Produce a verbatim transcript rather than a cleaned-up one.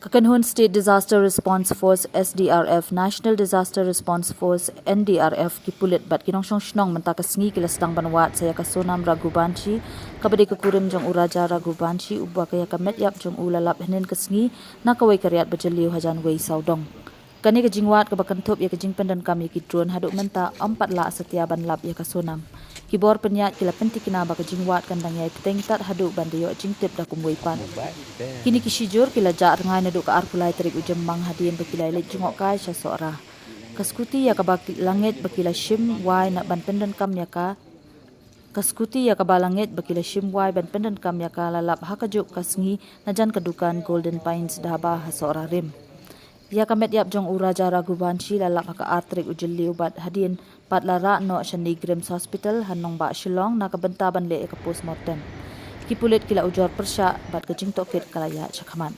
Ka kynhun State Disaster Response Force, S D R F, National Disaster Response Force, N D R F, ki pulit bad ki nongshong shnong mynta ka sngi ki la sdang ban wad sa ïa ka Sonam Raghuvanshi, kaba dei ka kurim jong u Raja Raghuvanshi, uba ka ïa ka met ïap jong u la lap hynnin ka sngi na kawei ka riat ba jylliew hajan wei sawdong. Kane ka jingwad kaba kynthup ïa ka jingpyndonkam ïa ki drone haduh mynta ym pat lah satia ban lap ïa ka Sonam. Ki bor pynïaid ki la pyntikna ba ka jingwad kan dang ïai bteng tad haduh ban da ïoh jingtip da kumwei pat. Kine ki shijur ki la jah rngai naduh ka arphew lai tarik u Jymmang hadien ba ki la leit jngohkai sha Sohra. Ka skuti ïa kaba ki la ngeit ba ki la shim wai na ban pyndonkam ïa ka. Ka skuti ïa kaba la ngeit ba ki la shim wai ban pyndonkam ïa ka la lap ha kajuh ka sngi na jan ka dukan Golden Pines Dhaba ha Sohra Rim. Ïa ka met ïap jong u Raja Raghuvanshi la lap ha ka ar tarik u Jylliew bad hadien pat la rah noh sha NEIGRIHMS Hospital ha nongbah Shillong na ka bynta ban leh ïa ka postmortem. Ki pulit ki la ujor pyrshah bad ka jingtohkit ka la ïaid shakhmat.